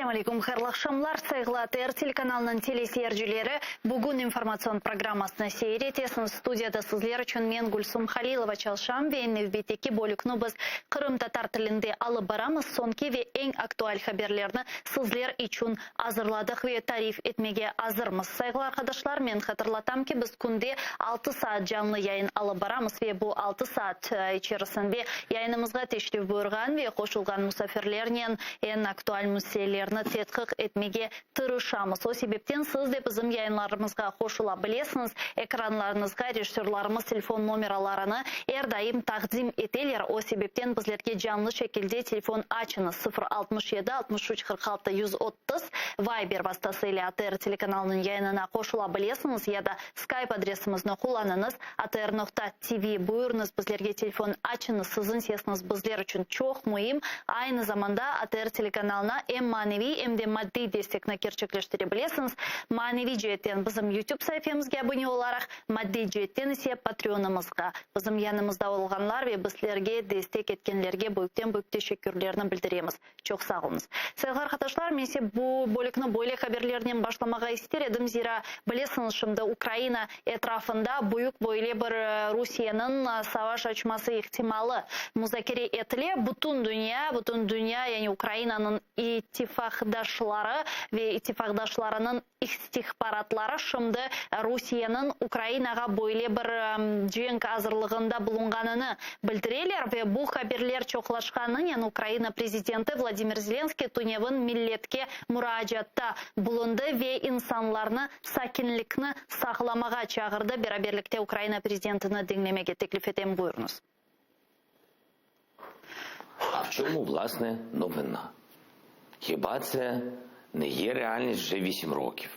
Selâm aleyküm, hayırlı aqşamlar, sayğılı ATR telekanalınıñ teleseyircileri. Bugün informatsion programmasını seyir etesiñiz. Studiyada sizler içün men, Gülsum Halilova, çalışam ve nevbetteki bölükni biz qırımtatar tilinde alıp baramız. Soñki ve eñ aktual haberlerni sizler içün azırladıq ve tarif etmege azırmız. Sayğılı arqadaşlar, men hatırlatam ki, biz künde altı saat canlı yayın alıp baramız ve bu altı saat içerisinde yayınımızğa teşrif buyurğan ve qoşulğan musafirlernen eñ aktual müselelerni tedqiq etmege tırışamız. O sebepten siz de bizim yayınlarımızğa qoşula bilesiñiz. Ekranlarıñızğa rejissörlarımız telefon nomeralarını er daim taqdim eteler. O sebepten bizlerge canlı şekilde telefon açıñız, 0 67 63 46 130, Viber vastası ile ATR telekanalınıñ yayınına qoşula bilesiñiz ya da Skype adresimizni qullanıñız, atr noqta tv. Buyurıñız, bizlerge telefon açıñız, siziñ sesiñiz bizler içün çoq müim. Aynı zamanda ATR telekanalına em maneviy, em de maddiy destekni kerçekleştire bilesiñiz. Maneviy ceetten bizim YouTube saifemizge abune olaraq, maddiy ceetten ise Patreonımızğa. Bizim yanımızda olğanlar ve bizlerge destek etkenlerge büyükten-büyük teşekkürlerni bildiremiz. Çoq sağ oluñız. Sayğılı arqadaşlar, men ise bu bölükni böyle haberlernen başlamağa ister edim, zira, bilesiñiz, şimdi Ukraina etrafında büyük böyle bir Rusiyeniñ savaş açması ihtimalı muzakere etile. Bütün dünya, bütün dünya, yani Ukrainanıñ ittifaqdaşları ve ittifaqdaşlarınıñ İstihbaratları şimdi Rusiyeniñ Ukrainağa böyle bir cenk azırlığında bulunğanını bildireler ve bu haberler çoqlaşqanınen Ukraina prezidenti Vladimir Zelenskıy tünevin milletke muracaatta bulundı ve insanlarnı sakinlikni saqlamağa çağırdı. Beraberlikte Ukraina prezidentini diñlemege teklif etem, buyurıñız. А в чому, власне, новина? Хіба це не є реальність вже 8 років?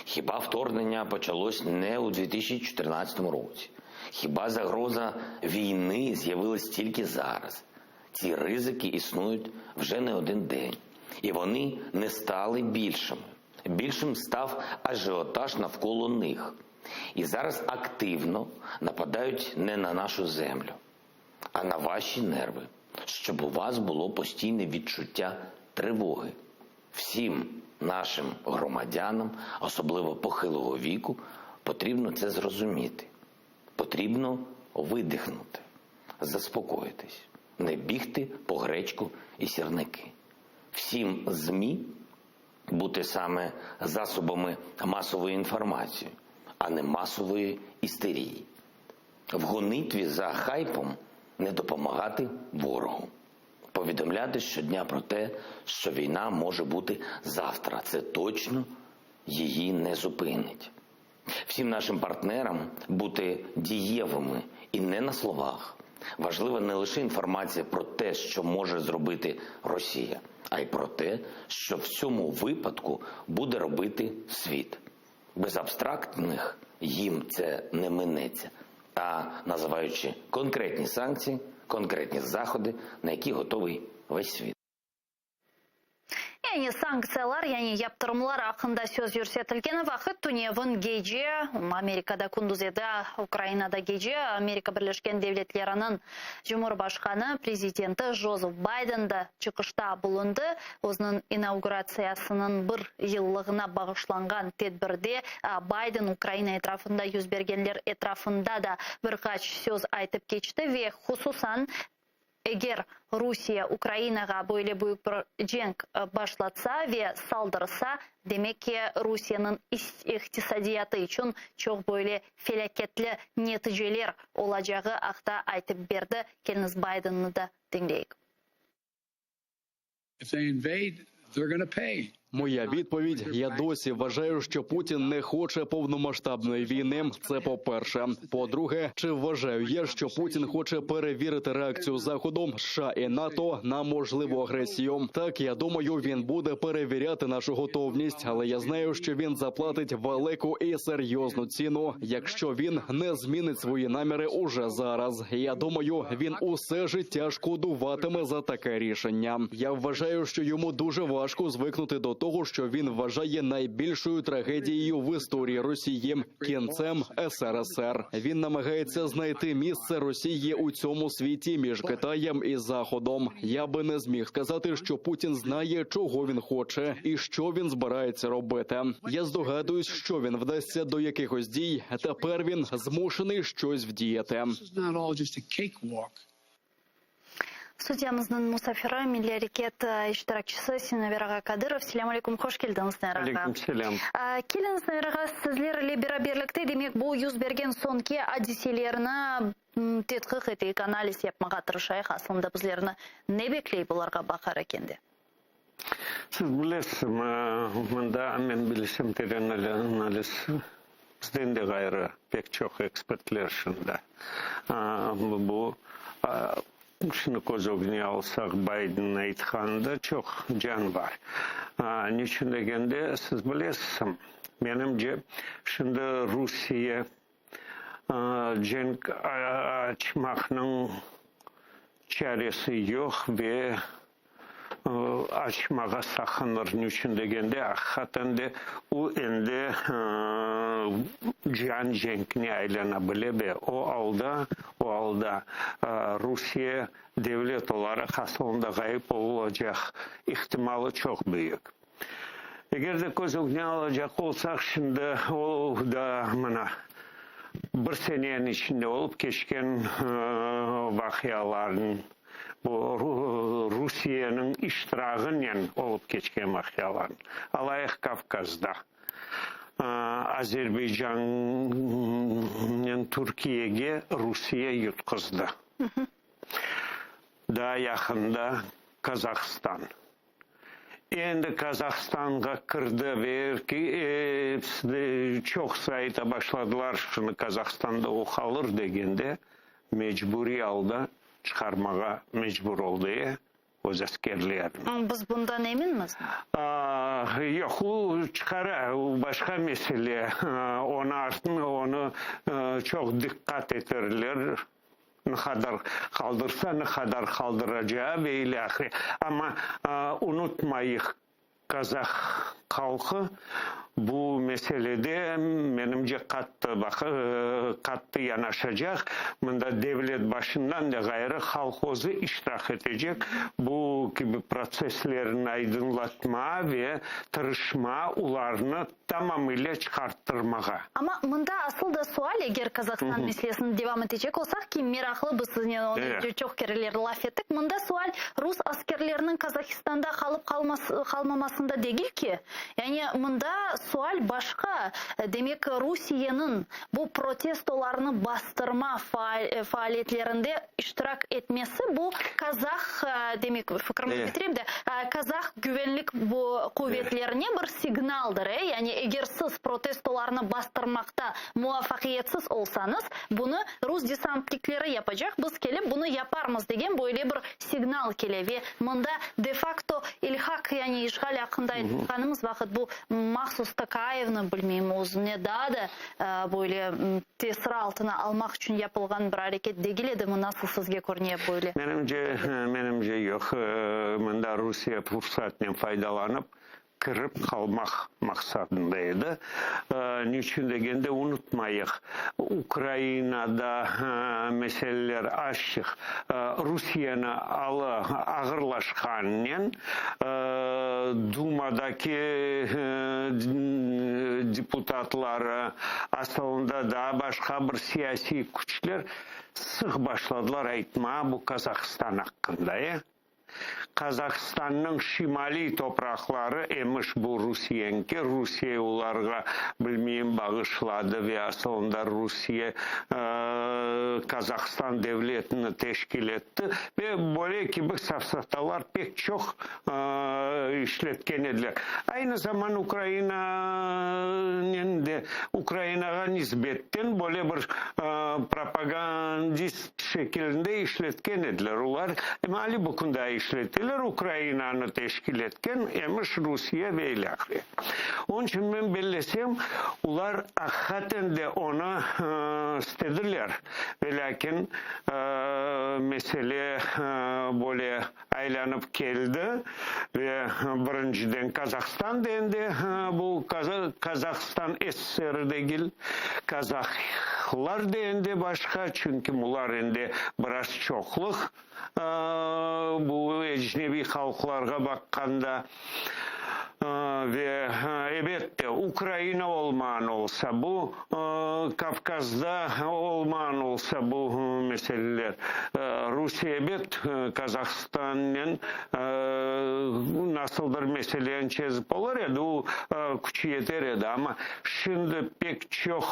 Хіба вторгнення почалось не у 2014 році? Хіба загроза війни з'явилась тільки зараз? Ці ризики існують вже не один день, і вони не стали більшими. Більшим став ажіотаж навколо них. І зараз активно нападають не на нашу землю, а на ваші нерви, щоб у вас було постійне відчуття тривоги. Всім нашим громадянам, особливо похилого віку, потрібно це зрозуміти. Потрібно видихнути, заспокоїтись, не бігти по гречку і сірники. Всім ЗМІ бути саме засобами масової інформації, а не масової істерії. В гонитві за хайпом не допомагати ворогу. Повідомляти щодня про те, що війна може бути завтра. Це точно її не зупинить. Всім нашим партнерам бути дієвими і не на словах. Важлива не лише інформація про те, що може зробити Росія, а й про те, що в цьому випадку буде робити світ. Без абстрактних їм це не минеться, а називаючи конкретні санкції, конкретні заходи, на які готовий весь світ. Yani sanktsiyalar, yani yaptırımlar aqqında söz yürsetilgeni vaqıt tünevin gece, Amerikada kündüz edi, Ukrainada gece, Amerika Birleşken Devletleriniñ Cumhurbaşqanı, prezidenti, Jozef Bayden da çıqışta bulundı. Özüniñ inauguratsiyasınıñ bir yıllığına bağışlanğan tedbirde Bayden Ukraina etrafında yüz bergenler etrafında da bir qaç söz aytıp keçti ve hususan Eger Rusiye Ukrainağa böyle büyük bir cenk başlatsa ve saldırsa, demek ki, Rusiyeniñ iqtisadiyatı içün çoq böyle felâketli neticeler olacağı aqta aytıp berdi. Keliñiz Baydenni da diñleyik. If they invade, they're gonna pay. Моя відповідь: я досі вважаю, що Путін не хоче повномасштабної війни. Це по-перше. По-друге, чи вважаю я, що Путін хоче перевірити реакцію Заходу, США і НАТО на можливу агресію? Так, я думаю, він буде перевіряти нашу готовність, але я знаю, що він заплатить велику і серйозну ціну, якщо він не змінить свої наміри уже зараз. Я думаю, він усе життя шкодуватиме за таке рішення. Я вважаю, що йому дуже важко звикнути до. того, що він вважає найбільшою трагедією в історії Росії кінцем СРСР. Він намагається знайти місце Росії у цьому світі між Китаєм і Заходом. Я би не зміг сказати, що Путін знає, чого він хоче і що він збирається робити. Я здогадуюсь, що він вдасться до якихось дій. Тепер він змушений щось вдіяти. This is not all just a cakewalk. Studiyamıznıñ musafiri, Milliy areket iştirakçisi Sinaver ağa Kadırov. Selâm aleyküm, hoş keldiñiz, Sinaver ağa. Aleyküm selâm. Keliñiz, Sinaver ağa, sizler ile beraberlikte, demek, bu yüz bergen soñki adiselerni tedqiq eteyik, analiz yapmağa tırışayıq. Aslında bizlerni ne bekley bularğa baqar ekende? Siz bilesizmi, mında men bilsem teren analiz bizden de ğayrı pek çoq ekspertler şunda. Bu, şunı köz ögüne alsaq, Biden aytqanında çoq can bar. Niçün degende, siz bilesizmi, menimce, şimdi Rusiye cenk açmaqnıñ çaresi yoq ve açmağa saqınır. Niçün degende, aqiqaten de o endi cian cenkine aylana bile ve o alda, o alda Rusiye devlet olaraq asılında ğayıp olacaq ihtimalı çoq büyük. Eger de köz ögüne alacaq olsaq, şimdi o da mına bir seneniñ içinde olıp keçken vaqialarnıñ, bu Rusiyeniñ iştirağınen olıp keçken vaqialarnıñ, alayıq Kavkazda, Azerbaycannen Türkiyege Rusiye yutquzdı. Daa yaqında Kazahstan. Endi Kazahstanğa kirdi ve episi de çoqusı ayta başladılar, şunı Kazahstanda o qalır degende, mecburiy alda çıqarmağa mecbur oldı öz askerlerini. Biz bundan eminmizmi? Yoq, o çıqara, o başqa mesele. Onı artın, onı çoq diqqat eterler. Ne qadar qaldırsa, ne qadar qaldıracağı ve ilâhre. Amma unutmayıq, kazah halqı bu meselede, menimce, qattı qattı yanaşacaq. Mında devlet başından da ğayrı, halq özü iştirak etecek bu kibi protsesslerni aydınlatma ve tırışma, olarnı tamamıyla çıqarttırmağa. Amma mında asıl da sual, eger Kazahstan meselesini devam etecek olsaq, ki meraqlı, biz siznen onı çoq kereler laf ettik, mında sual rus askerleriniñ Kazahistanda qalıp qalmamasında degil ki, yani mında sual başqa, demek Rusiyeniñ bu protestolarnı bastırma faaliyetlerinde iştirak etmesi, bu kazah, demek, fikrimni bitireyim de, kazah güvenlik quvetlerine bir signaldır, e, yani eger siz protestolarnı bastırmaqta muvafaqiyetsiz olsañız, bunı rus desantnikleri yapacaq, biz kelip bunı yaparmız degen böyle bir signal kele ve mında de-fakto ilhaq, yani işğal aqqında aytqanımız vaqıt bu mahsus Tokayevni, bilmeyim, özüne daa da böyle tesir altına almaq içün yapılğan bir areket degil edimi, nasıl sizge körüne böyle? Menimce, menimce yoq. Mında Rusiye fursatnen faydalanıp, kirip qalmaq maqsadında edi. Niçün degende, unutmayıq, Ukrainada meseleler azçıq Rusiyeni alı ağırlaşqanınen, Dumadaki deputatları, asılında daa başqa bir siyasiy küçler sıq başladılar aytmağa bu Kazahstan aqqında. Qazahstannıñ şimaliy topraqları emiş bu Rusiyenki, Rusiye olarğa, bilmeyim, bağışladı ve asılında Rusiye Qazahstan devletini teşkil etti ve böyle kibi safsatalar pek çoq işletken ediler. Aynı zaman Ukrainanen de, Ukrainağa nisbetten böyle bir propagandist şekilinde işletken ediler. Olar mali bu kün daa işleteler, Ukrainanı teşkil etken emiş Rusiye ve ilâhre. Onıñ içün men bellesem, olar aqiqaten de onı istediler, velâkin mesele böyle aylanıp keldi ve birinciden Kazahstan da endi bu Kazahstan SSR degil, kazahlar da endi başqa, çünki bular endi biraz çoqluq bu ecnebiy halqlarğa baqqanda ve ebette Ukraina olmağan olsa bu Kavkazda olmağan olsa bu meseleler, Rusiye ebet Kazahstannen nasıldır meseleni çezip olur edi, o küçü yeter edi, amma şimdi pek çoq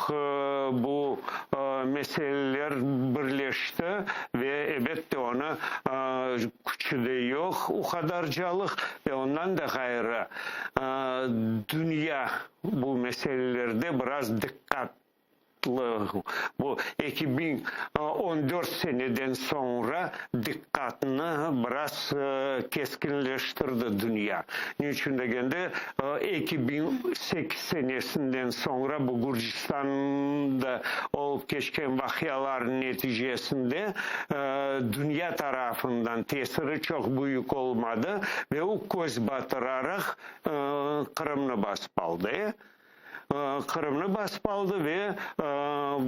bu meseleler birleşti ve ebette onı küçü de yoq o qadarcalıq ve ondan da ğayrı dünya bu meselelerde biraz diqqatlı, bu 2014 seneden soñra diqqatını biraz keskinleştirdi dünya. Ne içün degende, 2008 senesinden soñra bu Gürcistanda olıp keçken vaqialarnıñ neticesinde dünya tarafından tesiri çoq büyük olmadı ve o köz batıraraq Qırımnı basıp aldı. Qırımnı basıp aldı ve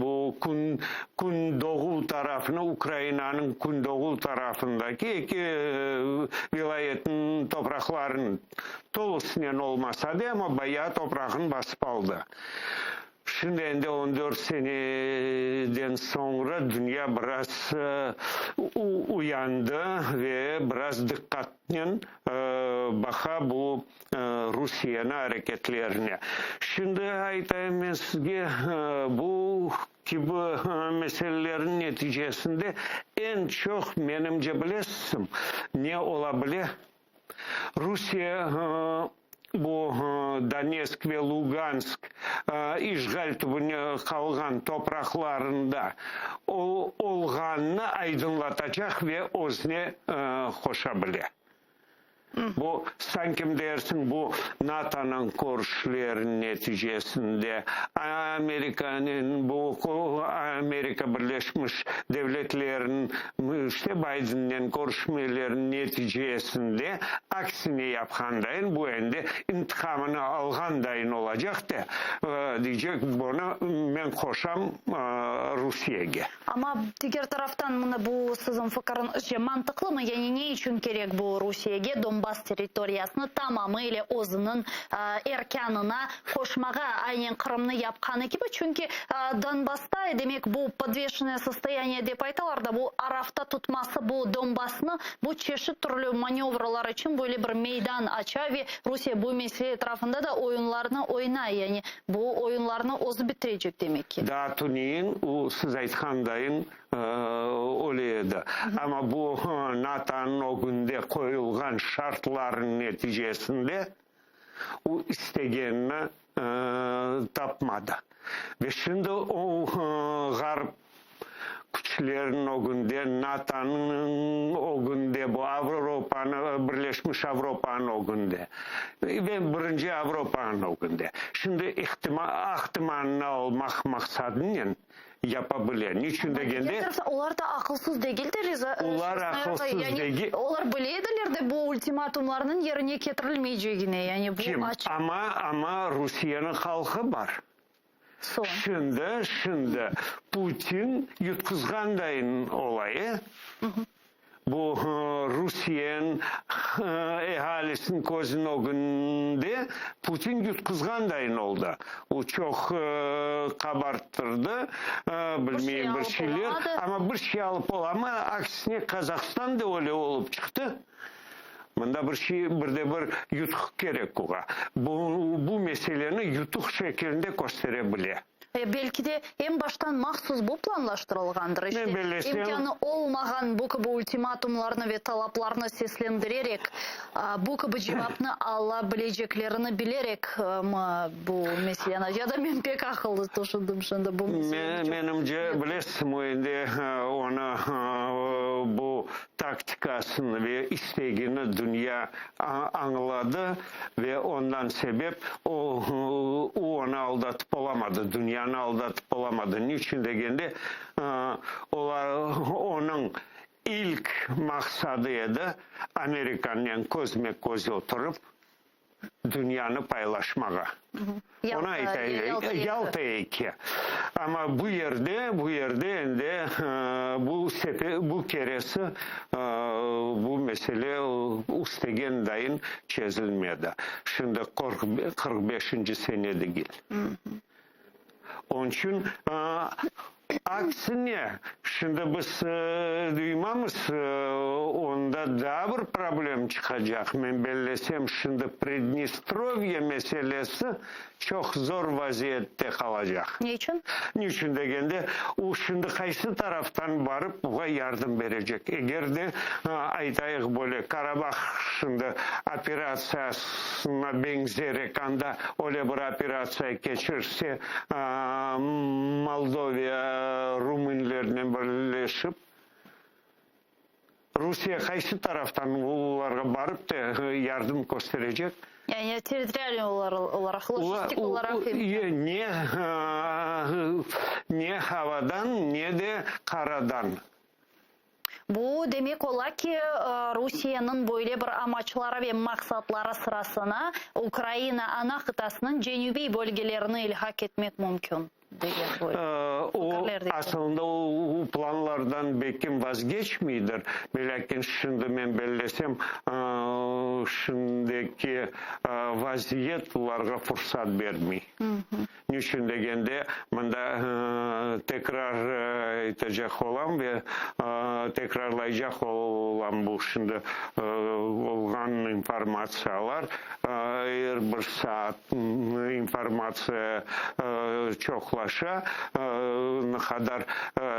bu kün kündoğu tarafını, Ukrainanıñ kündoğu tarafındaki eki vilâyetniñ topraqlarını tolusınen olmasa da, amma bayağı toprağını basıp aldı. Şimdi endi on dört seneden soñra dünya biraz uyandı ve biraz diqqatnen baqa bu Rusiyeniñ areketlerine. Şimdi aytayım men sizge, bu kibi meselelerniñ neticesinde eñ çoq, menimce, bilesizmi, ne ola bile? Rusiye bu Donetsk ve Lugansk işğal tübüne qalğan topraqlarında olğanını aydınlatacaq ve özüne qoşa bile. Bu, sankim dersiñ, bu NATOnıñ körüşleriniñ neticesinde, Amerikanıñ, bu Amerika Birleşmiş Devletleriniñ, işte, Baydennen körüşmeleriniñ neticesinde aksine yapqandayın, bu endi intiqamını alğandayın olacaq da, deycek, bunı men qoşam Rusiyege. Amma diger taraftan, mına bu siziñ fikiriñizce mantıqlımı? Yani ne içün kerek bu Rusiyege Donbass territoriyasını tamamı ile özüniñ erkânına qoşmağa, aynen Qırımnı yapqanı kibi? Çünki Donbassta, demek, bu podveşennoye sostoyaniye dep aytalar da, bu arafta tutması bu Donbassnı bu çeşit türlü manevrlar içün böyle bir meydan aça ve Rusiye bu mesele etrafında da oyunlarnı oynay. Yani Bu oyunlarnı özü bitirecek demek ki. Daa tünevin o, siz aytqandayın, öyle edi. Amma bu NATOnıñ ögünde qoyulğan şartlarnıñ neticesinde o, istegenini tapmadı. Ve şimdi o, Ğarp küçlerniñ ögünde, NATOnıñ ögünde, bu Avropanı, Birleşmiş Avropanıñ ögünde ve birinci Avropanıñ ögünde. Şimdi ihtima, ahtimalını almaq maqsadınen yapa bile. Niçün degende. Olar da aqılsız degil de, Riza Olar aqılsız degil. Olar bile ediler de bu ultimatumlarnıñ yerine ketirilmeycegini, yani bu Kim? Amma, amma Rusiyeniñ halqı bar. Soñ. Şimdi, şimdi Putin yutquzğandayın olayı, bu Rusiyen ehalisiniñ közüniñ ögünde Putin yutquzğandayın oldı. O çoq qabarttırdı, bilmeyim bir şeyler, amma bir şey alıp olamadı, aksine Kazahstan da öyle olıp çıqtı. Mında bir şey, bir de bir yutuq kerek oğa. Bu, bu meseleni yutuq şekilinde köstere bile. Belki de, eñ baştan mahsus bu planlaştırılğandır, işte, Men bellesem. imkânı olmağan bu kibi ultimatumlarnı ve talaplarnı seslendirerek, bu kibi cevapnı ala bileceklerini bilerek mi bu meseleni, ya da men pek aqıllı tüşündim şimdi bu meseleni çoq. Menimce, bilesizmi, endi onı bu. taktikasını ve istegini dünya añladı ve ondan sebep o, o onı aldatıp olamadı, dünyanı aldatıp olamadı. Niçün degende, olar, onıñ ilk maqsadı edi, Amerikanen közme-köz oturıp, dünyanı paylaşmağa. Onı ayta, Yalta 2. Amma bu yerde, bu yerde endi bu sefer, bu keresi bu mesele istegen dayın çezilmedi. Şimdi 45-nci sene degil. Onıñ içün aksine, şimdi biz duymamız, onda daa bir problem çıqacaq. Men bellesem, şimdi Pridnestrovye meselesi çoq zor vaziyette qalacaq. Ne içün? Ne içün degende, o şimdi qaysı taraftan barıp buğa yardım berecek? Eger de, aytayıq böyle, Karabah şimdi operatsiyasına beñzerek anda öyle bir operatsiya keçirse, Moldoviya rumınlernen birleşip, Rusiye qaysı taraftan olarğa barıp da yardım kösterecek? Yani territorial olaraq, lojistik olaraq. Ne, ne havadan, ne de qaradan. Bu demek ola ki, Rusiyeniñ böyle bir amaçları ve maqsatları sırasına Ukraina ana qıtasınıñ cenübiy bölgelerini ilhaq etmek mümkün, degen böyle fikirler de O, asılında o planlardan belkim vazgeçmeydir, velâkin şimdi men bellesem, şimdiki vaziyet olarğa fursat bermey. Niçün degende, mında tekrar aytacaq olam ve tekrarlaycaq olam bu şimdi olğan informatsiyalar, er bir saat informatsiya çoqlaşa, ne qadar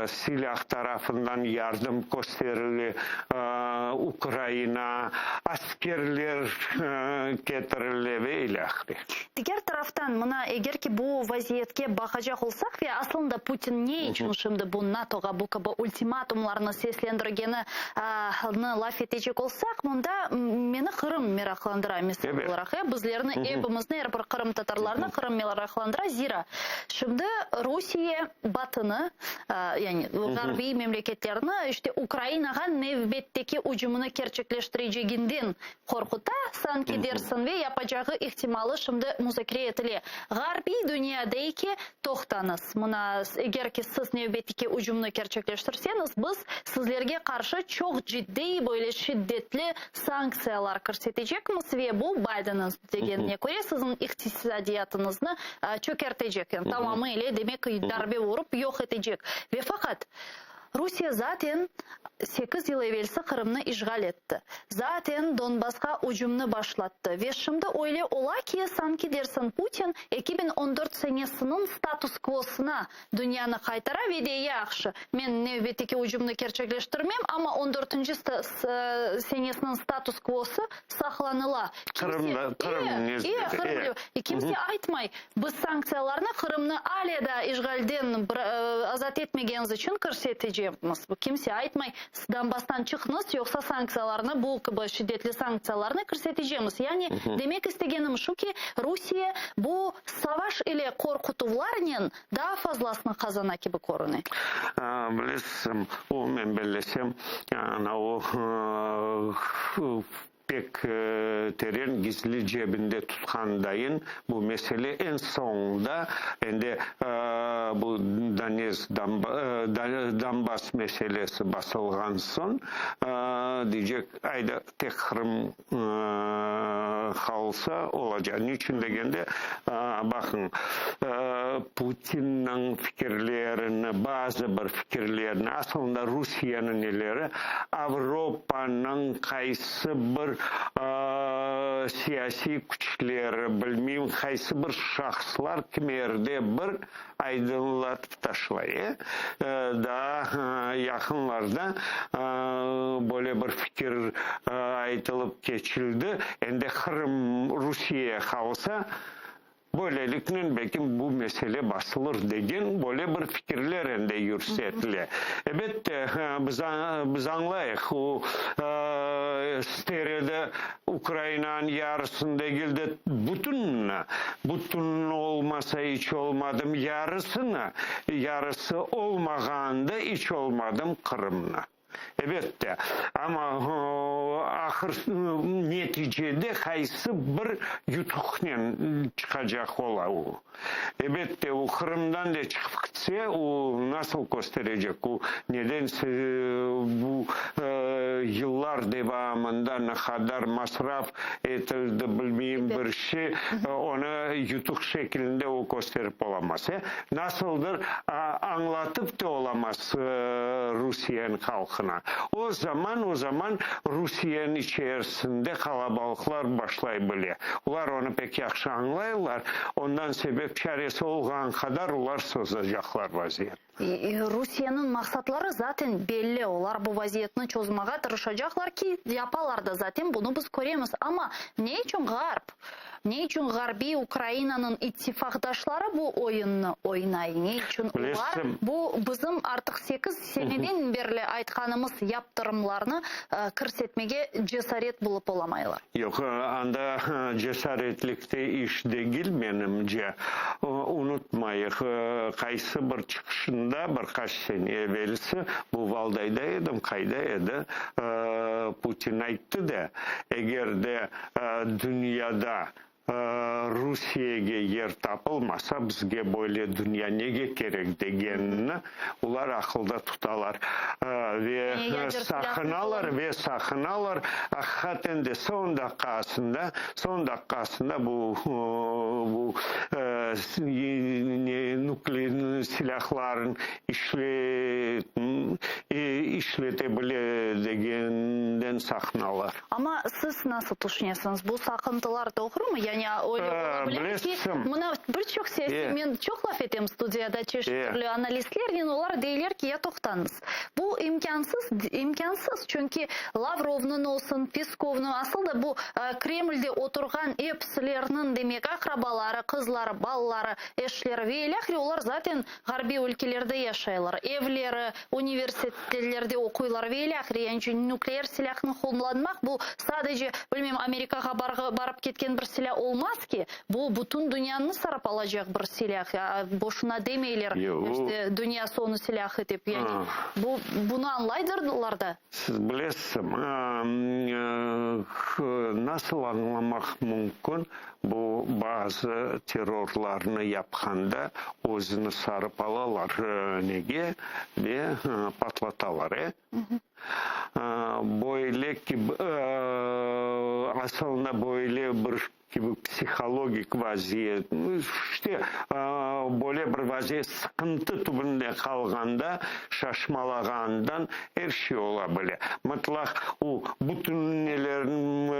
silâh tarafından yardım kösterile Ukraina, askerler ketirile ve ilâhre. Diger taraftan, mına, eger ki bu vaziyetke baqacaq olsaq ve aslında Putin ne içün şimdi bu NATOğa bu kibi ultimatumlarnı seslendirgeni laf etecek olsaq, mında meni Qırım meraqlandıra, misal olaraq, e, bizlerni, epimizni, er bir qırımtatarlarnı Qırım meraqlandıra, zira şimdi Rusiye Batını, yani ğarbiy memleketlerni, işte Ukrainağa nevbetteki ücümini kerçekleştireceginden Qorquta, sanki dersiñ, ve yapacağı ihtimalı şimdi muzakere etile. Ğarbiy dünya dey ki, toqtañız, mına, eger ki siz nevbetteki ücümni kerçekleştirseñiz, biz sizlerge qarşı çoq ciddiy, böyle şiddetli sanktsiyalar kirsetecekmiz ve bu, Bidenniñ degenine köre, siziñ iqtisadiyatıñıznı çökertecek, yani tamamı ile, demek, darbe urıp yoq etecek. Ve faqat, Rusiye zaten sekiz yıl evelsi Qırımnı işğal etti. Zaten Donbassqa ücümni başlattı. Ve şimdi öyle ola ki, sanki dersiñ Putin 2014 senesiniñ status-kvosına dünyanı qaytara ve dey, yahşı, men nevbetteki ücümni kerçekleştirmem, amma on dörtünci senesiniñ status-kvosı saqlanıla. Qırımda, Qırım nisbeti, e. Kimse aytmay, Biz sanktsiyalarnı Qırımnı ale daa işğalden azat etmegeniñiz içün kirsetecekmiz. Kimse aytmay, Donbasstan çıqıñız, yoqsa sanktsiyalarnı, bu kibi şiddetli sanktsiyalarnı kirsetecemiz. Yani, demek istegenim şu ki, Rusiye bu savaş ile qorqutuvlarnen daa fazlasını qazana kibi körüne. Bilesiz, o, men bellesem, ana o Pek teren gizli cebinde tutqan dayın bu mesele eñ soñunda endi bu Donetsk, Donbass meselesi basılğan soñ deycek, ayda tek Qırım qalsa olacaq. Niçün degende, baqıñ, Putinniñ fikirlerini, bazı bir fikirlerini, aslında Rusiyeniñ neleri, Avropanıñ qaysı bir siyasiy küçleri, bilmeyim, qaysı bir şahıslar kimerde bir aydınlatıp taşlay. E, daa yaqınlarda böyle bir fikir aytılıp keçildi, endi Qırım Rusiyeye qalsa. Böyleliknen belkim bu mesele basılır degen böyle bir fikirler endi yürsetile. Ebette, biz biz añlayıq, o ister edi Ukrainanıñ yarısını degil de, bütünini, bütünini olmasa iç olmadım yarısını, yarısı olmağanda iç olmadım Qırımnı. Elbette, amma ahır neticede qaysı bir yutuqnen çıqacaq ola o? Elbette, o Qırımdan da çıqıp kitse, o nasıl kösterecek, o nedense bu yıllar devamında ne qadar masraf etildi, bilmeyim bir şey, onı yutuq şekilinde o kösterip olamaz. Nasıldır añlatıp da olamaz Rusiyeniñ halqına. O zaman, o zaman Rusiyeniñ içerisinde qalabalıqlar başlay bile. Olar onı pek yahşı añlaylar, ondan sebep çaresi olğan qadar olar sozacaqlar vaziyetni. Rusiyeniñ maqsatları zaten belli, olar bu vaziyetni çozmağa tırışacaqlar ki, yapalar da zaten, bunı biz köremiz. Amma ne içün Ğarp, ne içün ğarbiy Ukrainanıñ ittifaqdaşları bu oyunnı oynay, ne içün olar bu bizim artıq sekiz seneden berli aytqanımız yaptırımlarnı kirsetmege cesaret bulıp olamaylar? Yoq, anda cesaretlikte iş degil, menimce. Unutmayıq, qaysı bir çıqışında bir qaç sene evelsi, bu Valdayda edim, qayda edi, Putin ayttı da, eger de dünyada Rusiyege yer tapılmasa, bizge böyle dünya nege kerek degenini olar aqılda tutalar ve saqınalar, ve saqınalar, aqiqaten de soñ daqqasında, soñ daqqasında bu, bu nükleer silâhların işlete bile degeninden saqınalar. Amma siz nasıl tüşünesiñiz, bu saqıntılar doğrumı? Yani öyle ola bilemi ki, mına bir çoq siyasiy, men çoq laf etem studiyada çeşit türlü analistlernen, olar deyler ki, ya toqtañız, bu imkânsız, imkânsız, çünki Lavrovnıñ olsun, Peskovnıñ, asıl da bu Kremlde oturğan episilerniñ, demek, aqrabaları, qızları, balaları, eşleri ve ilâhre, olar zaten Ğarbiy ülkelerde yaşaylar, evleri, universitetlerde oquylar ve ilâhre. Yani çünki nükleer silâhnı qullanmaq, bu sadece, bilmem, Amerikağa barıp ketken bir silâ olmaz ki, bu bütün dünyanı sarıp alacaq bir silâh. Boşuna demeyler, işte, dünya soñu silâhı dep. Yani bu, bunı añlaydırlar da. Siz bilesiz, nasıl añlamaq mümkün, bu bazı terrorlarnı yapqanda özüni sarıp alalar nege ve patlatalar, e? Böyle kibi, asılında böyle bir Kibi psihologik vaziyet, işte, böyle bir vaziyet, sıqıntı tübünde qalğanda, şaşmalağandan er şey ola bile. Mıtlaq o, bütün nelerni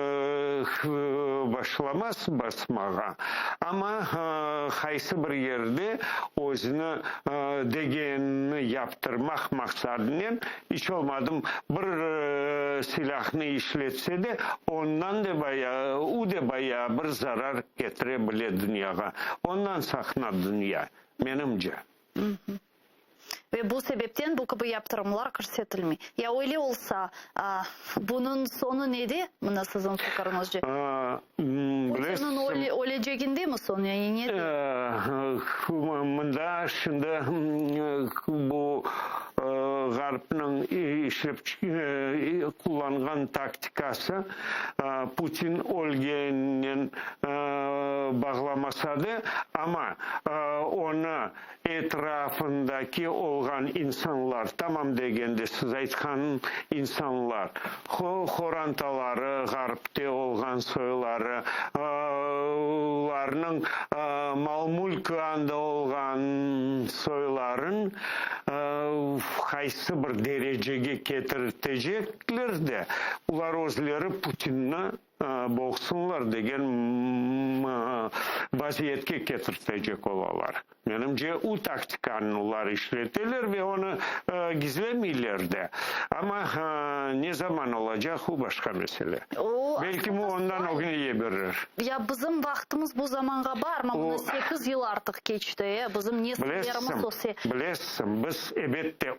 başlamaz basmağa, amma qaysı bir yerde özüni degenini yaptırmaq maqsadınen İç olmadım bir silâhnı işletse de, ondan de bayağı, u de bayağı bir zarar ketire bile dünyağa. Ondan saqına dünya, menimce. Ve bu sebepten bu kibi yaptırımlar kirsetilmey. Ya öyle olsa, bunıñ soñu nede, mına siziñ fikiriñizce? Putinniñ ölecegindemi soñ, yani nede? Mında şimdi bu Ğarpnıñ işlep qullanğan taktikası Putin ölgeninen bağlamasa da, amma onı Etrafındaki olğan insanlar, tamam degende siz aytqan insanlar, horantaları, ğarpte olğan soyları, olarnıñ mal-mülkü anda olğan soyların qaysı bir derecege ketirtecekler de, olar özleri Putinni. Boğsunlar degen vaziyetke ketirtecek olalar. Menimce, u taktikanı olar işleteler ve onı gizlemeyler de. Amma ne zaman olacaq, u başqa mesele. Belki bu ondan ögüne yeberir. Ya bizim vaqtımız bu zamanğa barmı? Mına sekiz yıl artıq keçti, e, bizim nesillerimiz öse. Bilesiñ, biz, ebette,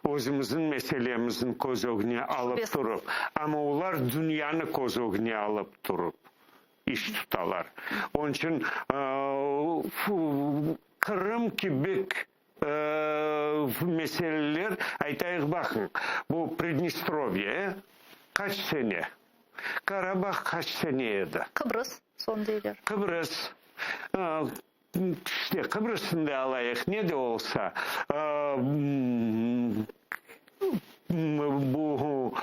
özümizniñ meselemizni köz ögüne alıp turıp, amma olar dünyanı köz ögüne alıp turıp iş tutalar. Onıñ içün Qırım kibi meseleler, aytayıq, baqıñ, bu Pridnestrovye qaç sene, Karabah qaç sene edi? Qıbrız, soñ deyler. Qıbrız. İşte, Qıbrısnı da alayıq, ne de olsa, bu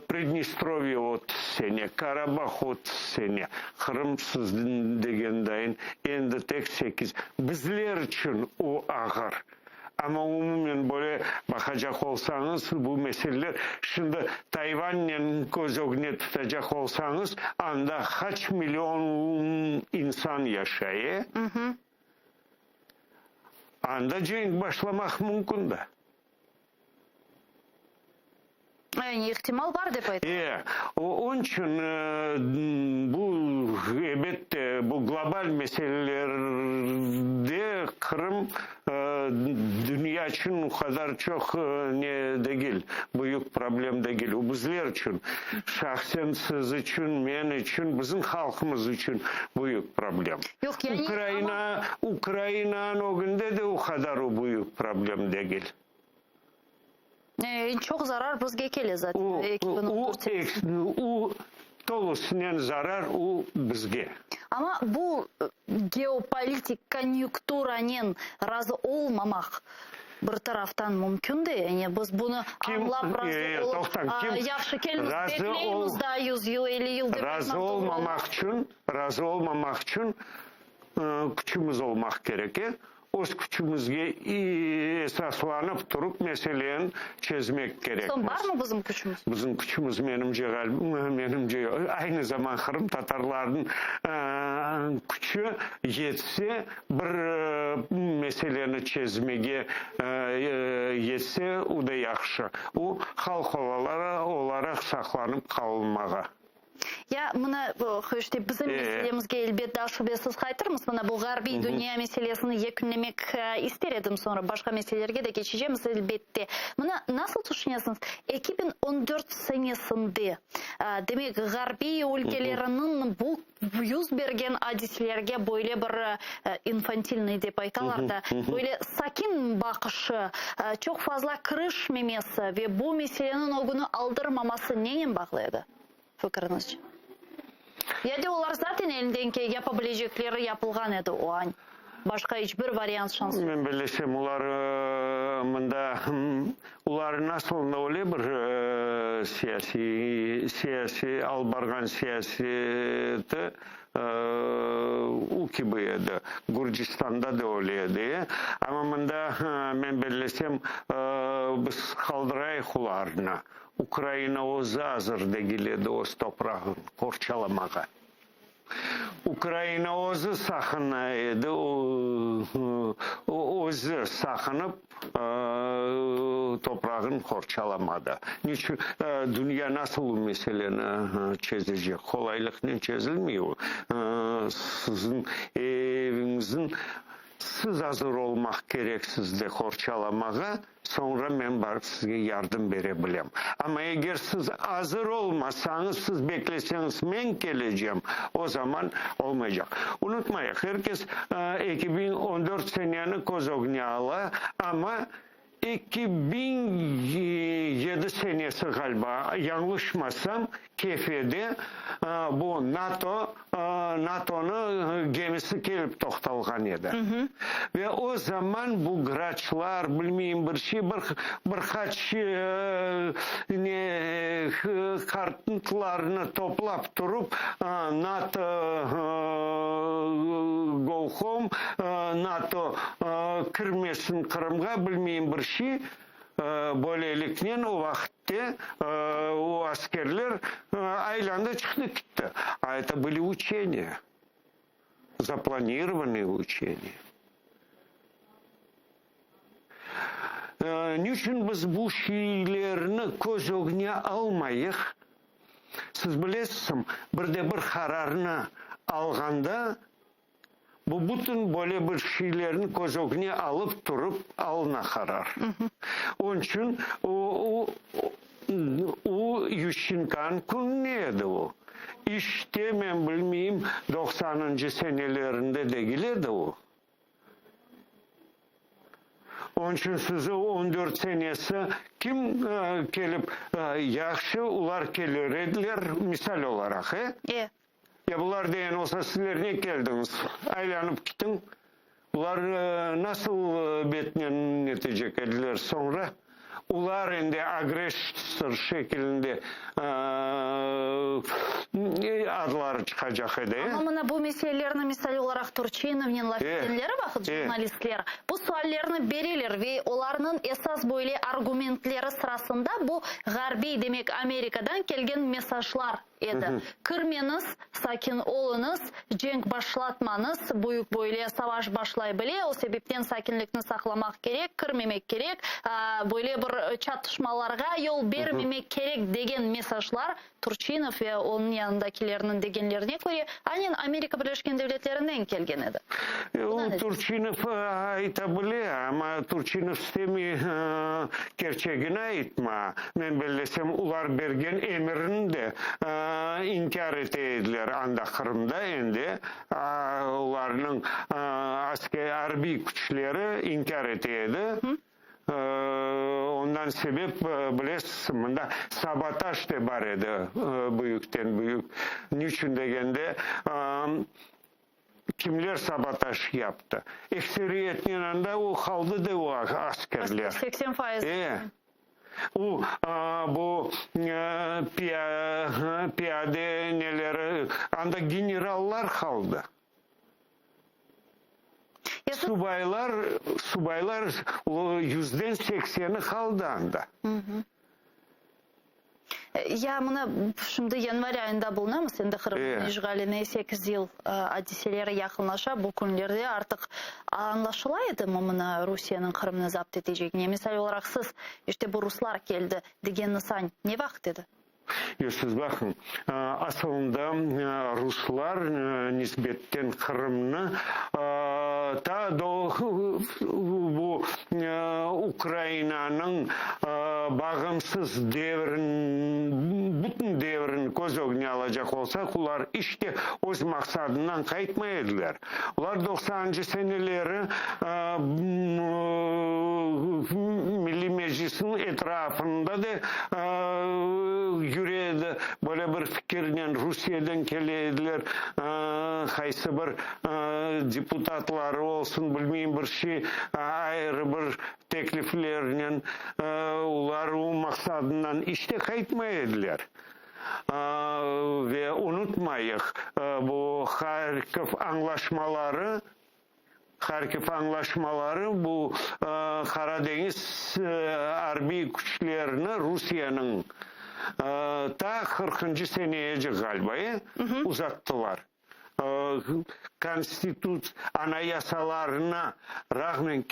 Pridnestrovye 30 sene, Karabah 30 sene, Qırım siz degendayın endi tek sekiz. Bizler içün o ağır. Amma umumen böyle baqacaq olsañız, bu meseleler, şimdi Tayvannen köz ögüne tutacaq olsañız, anda qaç million insan yaşay, e? Anda cenk başlamaq mümkün da. Yani ihtimal bar dep aytasız. E, onıñ içün bu, ebette, bu global meselelerde Qırım dünya içün o qadar çoq ne degil, büyük problem degil. O bizler içün, şahsen siz içün, men içün, bizim halqımız içün büyük problem. Yoq, yani, Ukraina, Ukrainanıñ ögünde de o qadar o büyük problem degil. Eñ çoq zarar bizge kele zaten. O, o, tolusınen zarar o bizge. Amma bu geopolitik konyukturanen razı olmamaq bir taraftan mümkün de, yani biz bunı añlap razı olıp, yahşı kelmiz, bekleymiz daa yüz yıl, elli yıl dep aytmaq Razı olmamaq içün, razı olmamaq içün küçümiz olmaq kerek, e? Öz küçümizge esaslanıp turıp meseleni çezmek kerekmiz. Soñ barmı bizim küçümiz? Bizim küçümiz, menimce, menimce, aynı zaman qırımtatarlarnıñ küçü yetse, bir meseleni çezmege yetse, o da yahşı. O, halq olaraq saqlanıp qalınmağa. Ya mına, işte, bizim meselemizge elbet daa şübesiz qaytırmız. Mına bu ğarbiy dünya meselesini yekünlemek ister edim, soñra başqa meselelerge de keçecemiz, elbette. Mına, nasıl tüşünesiñiz, 2014 senesinde, demek, ğarbiy ülkeleriniñ bu yüz bergen adiselerge böyle bir infantilnıy dep aytalar da, böyle sakin baqışı, çoq fazla kirişmemesi ve bu meseleniñ ögüni aldırmaması nenen bağlı edi? Fikriñizce? Ya de olar zaten elinden ke yapa bilecekleri yapılğan edi o an. Başqa iç bir variant şans yoq. Men bilesem, olar mında, olar nasıl öyle bir siyasiy, siyasiy, alıp barğan siyaseti o kibi edi. Gürcistanda da öyle edi. Amma mında, men bellesem, biz qaldırayıq olarnı. Ukraina özü azır degil edi öz toprağın qorçalamağa. Ukraina özü saqına edi, özü saqınıp toprağın qorçalamadı. Niçün? Dünya nasıl bu meseleni çezecek? Qolaylıqnen çezilmey o. Siziñ eviñizniñ siz azır olmaq kereksiz de qorçalamağa. Soñra men barıp sizge yardım bere bilem. Amma eger siz azır olmasañız, siz bekleseñiz men kelecem, o zaman olmaycaq. Unutmayıq, er kes 2014 seneni köz ögüne ala, amma 2007 senesi ğaliba, yañlışmasam, Kefede bu NATO, NATOnıñ gemisi kelip toqtalğan edi. Ve o zaman bu Graçlar, bilmeyim bir şey, bir bir qaç ne kartlarnı toplap turıp, NATO go home, NATO kirmesin Qırımğa, bilmeyim bir şey, böyleliknen o vaqıt. vaqıtte o askerler aylandı, çıqtı, kitti. A eto bıli uçeniya, zaplanirovanıye uçeniya. Niçün biz bu şeylerni köz ögüne almayıq? Siz bilesizmi, bir de bir qararnı alğanda, bu bütün böyle bir şeylerni köz ögüne alıp turıp alına qarar. Onıñ içün o, o Yuşçenkonıñ kününe edi o. İşte, men bilmeyim, doqsanıncı senelerinde degil edi o. Onıñ içün sizi on dört senesi kim kelip, yahşı, olar kelir ediler, misal olaraq, e? E. Ya bular degen olsa, sizler ne keldiñiz, aylanıp kitiñ, bular nasıl betnen netecek ediler soñra? Olar endi agressor şekilinde adları çıqacaq edi. Amma mına bu meselelerni, misal olaraq, Turçinovnen laf etkenleri vaqıt jurnalistler bu suallerni bereler ve olarnıñ esas böyle argumentleri sırasında bu ğarbiy, demek Amerikadan kelgen mesajlar edi. Kirmeñiz, sakin oluñız, cenk başlatmañız, büyük böyle savaş başlay bile, o sebepten sakinlikni saqlamaq kerek, kirmemek kerek, böyle bir çatışmalarğa yol bermemek kerek degen mesajlar Turçinov ve onıñ yanındakilerniñ degenlerine köre, aynen Amerika Birleşken Devletlerinden kelgen edi. O, Turçinov ayta bile, amma Turçinov istemey kerçegini aytma. Men bellesem, olar bergen emirni de inkâr ete ediler anda Qırımda endi olarnıñ arbiy küçleri inkâr ete edi. Ondan sebep, bilesiz, mında sabotaj de bar edi, büyükten büyük. Niçün degende, kimler sabotaj yaptı? Ekseriyetnen anda o qaldı de o askerler. 80%. E, o, bu piyade neleri, anda generallar qaldı. Subaylar, subaylar yüzden sekseni qaldı anda. Ya mına şimdi yanvar ayında bulunamız, endi Qırımnıñ işğaline sekiz yıl adiseleri yaqınlaşa, bu künlerde artıq añlaşıla edimi mına Rusiyeniñ Qırımnı zapt etecegine? Misal olaraq siz, işte bu ruslar keldi degenni sañ ne vaqıt edi? Yoq, siz baqıñ, asılında ruslar nisbetten Qırımnı ta bu Ukrainanıñ bağımsız devrin, bütün devrini köz ögüne alacaq olsaq, olar iç te öz maqsadından qaytmay ediler. Olar doqsanıncı seneleri Milliy Meclisniñ etrafında da yüre edi, böyle bir fikirnen Rusiyeden kele ediler, qaysı bir deputatları olsun, bilmeyim, bir şey, ayrı bir tekliflernen olar o maqsadından iç te qaytmay ediler. Ve unutmayıq, bu Harkov añlaşmaları, Harkiv añlaşmaları bu Qara deñiz arbiy küçlerini Rusiyeniñ ta qırqıncı seneyece ğaliba, uzattılar. Konstitut anayasalarına rağmen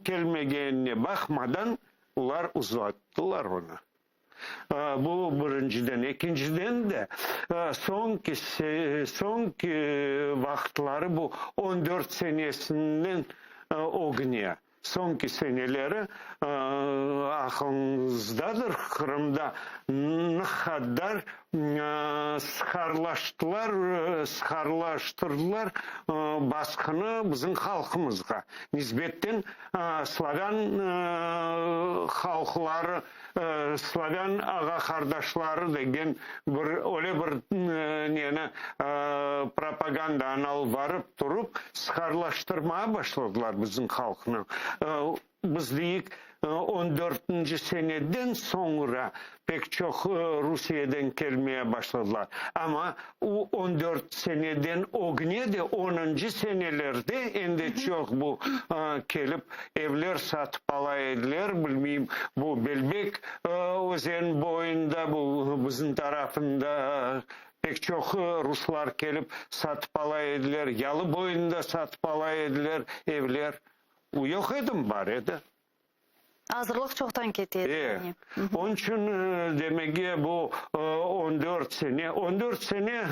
kelmegenine baqmadan, olar uzattılar onı. Bu birinciden. Ekinciden de, soñki soñki vaqıtları, bu on dört senesinden ögüne, soñki seneleri, aqlıñızdadır, Qırımda ne qadar sıqarlaştılar, sıqarlaştırdılar basqını bizim halqımızğa nisbetten slavân halqları, slavân ağa-qardaşları degen bir öyle bir neni, propagandanı alıp barıp turıp, sıqarlaştırmağa başladılar bizim halqnı. Biz deyik. On dörtünci seneden soñra pek çoq Rusiyeden kelmeye başladılar. Amma o 14 seneden ögüne de 10-ncı senelerde endi çoq bu kelip evler satıp ala ediler, bilmeyim, bu Belbek özen boyunda, bu bizim tarafında pek çoq ruslar kelip satıp ala ediler, yalı boyunda satıp ala ediler evler. O yoq edimi? Bar edi. Azırlıq çoqtan kete edi. E, onıñ içün demege bu 14 sene, 14 sene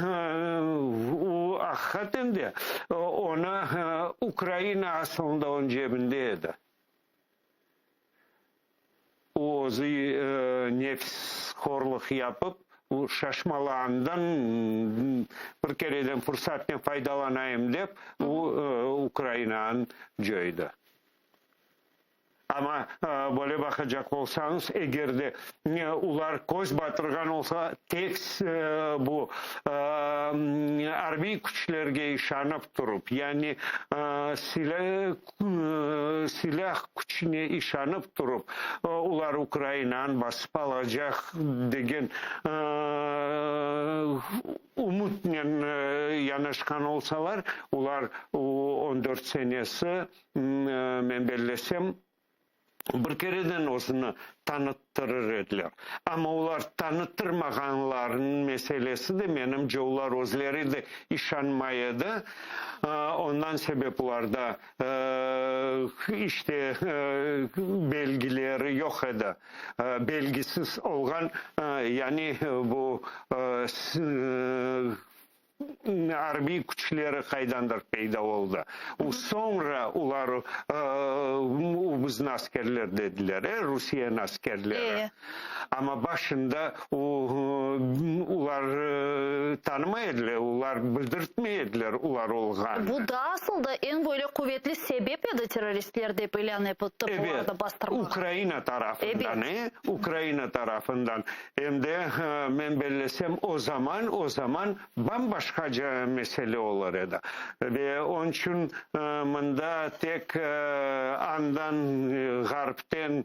o aqiqaten de onı Ukraina aslında onıñ cebinde edi. O özü nefishorlıq yapıp, o şaşmalağandan bir kereden fursatnen faydalanayım dep, o Ukrainanı coydı. Amma böyle baqacaq olsañız, eger de olar köz batırğan olsa, tek bu arbiy küçlerge işanıp turıp, yani silâ küçüne işanıp turıp, olar Ukrainanı basıp alacaq degen ümütnen yanaşqan olsalar, olar 14 senesi, men bellesem, bir kereden özüni tanıttırır ediler. Amma olar tanıttırmağanlarınıñ meselesi de, menimce, olar özleri de işanmay edi. Ondan sebep olarda işte belgileri yoq edi. Belgisiz olğan, yani bu arbiy küçleri qaydandır peyda oldı. O soñra olar o bizni askerler dediler, e, Rusiyeniñ askerleri. Amma başında o olar tanımay ediler, olar bildirtmey ediler olar olğanını. Bu da asıl da eñ böyle quvetli sebep edi terroristler dep ilân etip olarnı bastırmağa. Ukraina tarafından, e, Ukraina tarafından. Em de, men bellesem, o zaman, o zaman bam-başqaca mesele olur edi. Ve onıñ içün mında tek andan, ğarpten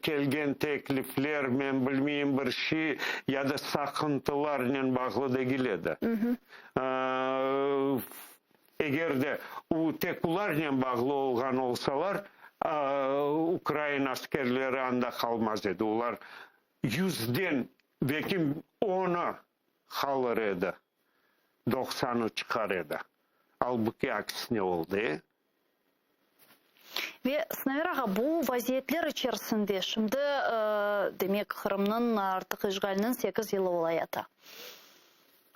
kelgen teklifler, men bilmeyim, bir şey ya da saqıntılarnen bağlı degil edi. Eger de o tek olarnen bağlı olğan olsalar, ukrain askerleri anda qalmaz edi. Olar yüzden belki onı qalır edi, doqsanı çıqar edi. Albuki aksine oldı, e? Ve, Sinaver ağa, bu vaziyetler içerisinde şimdi, demek, Qırımnıñ artıq işğaliniñ sekiz yılı olayata.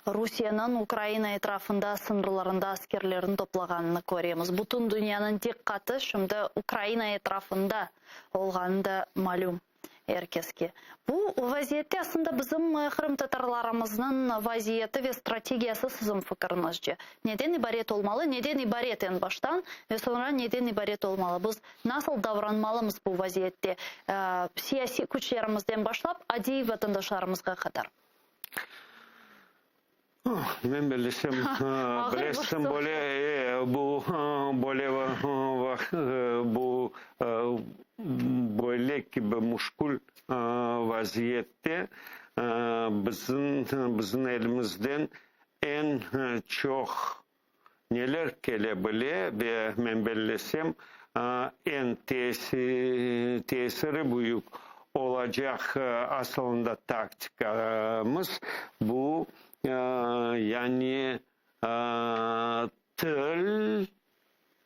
Rusiyeniñ Ukraina etrafında sıñırlarında askerlerini toplağanını köremiz. Bütün dünyanıñ diqqatı şimdi Ukraina etrafında olğanı da malüm er keske. Bu vaziyette aslında bizim qırımtatarlarımıznıñ vaziyeti ve strategiyası siziñ fikiriñizce neden ibaret olmalı, neden ibaret eñ baştan ve soñra neden ibaret olmalı? Biz nasıl davranmalımız bu vaziyette, siyasiy küçlerimizden başlap adiy vatandaşlarımızğa qadar? Men bilsem, bilesiñ, böyle bu böyle bu böyle kibi müşkül vaziyette bizim bizim elimizden eñ çoq neler kele bile ve men bellesem, eñ tesiri büyük olacaq asılında taktikamız bu, yani til,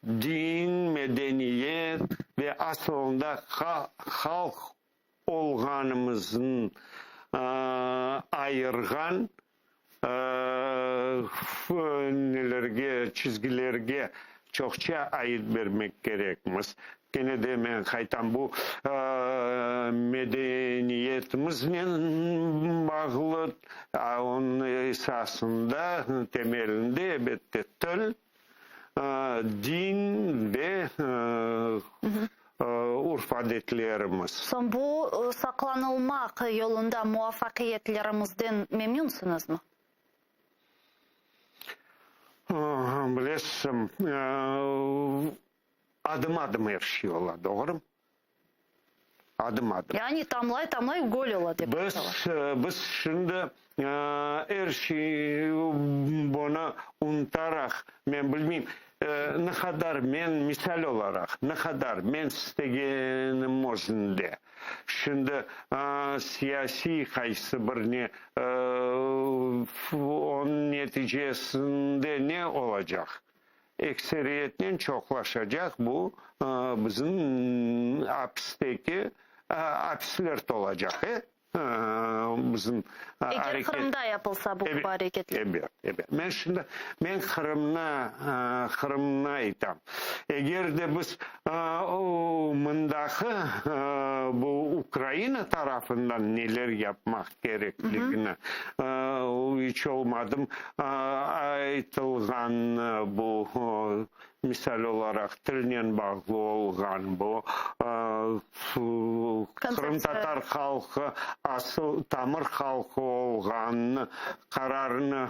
din, medeniyet ve asılında halq olğanımıznı ayırğan nelerge, çizgilerge çoqça ait bermek kerekmiz. Kene de men qaytam, bu medeniyetimiznen bağlı, onıñ esasında, temelinde, elbette, til, din ve urf-adetlerimiz. Soñ bu saqlanılmaq yolunda muvafaqiyetlerimizden memnünsiñizmi? Bilesiñ, adım-adım er şey ola, doğrumı? Adım-adım. Yani tamlay-tamlay göl ola dep aytalar. Biz şimdi er şey bunı unutaraq, men bilmeyim, ne qadar men, misal olaraq, ne qadar men istegenim özünde, şimdi siyasiy qaysı bir ne, onıñ neticesinde ne olacaq? Ekseriyetnen çoqlaşacaq bu bizim apisteki apisler tolacaq, e? Bizim Eger Qırımda yapılsa bu kibi areketler. Ebet, ebet. Men şimdi, men Qırımnı, Qırımnı aytam. Eger de biz mındaqı bu Ukraina tarafından neler yapmaq kerekligini, iç olmadım aytılğan bu, misal olaraq, tilnen bağlı olğan bu qırımtatar halqı asıl tamır halqı olğanını qararını,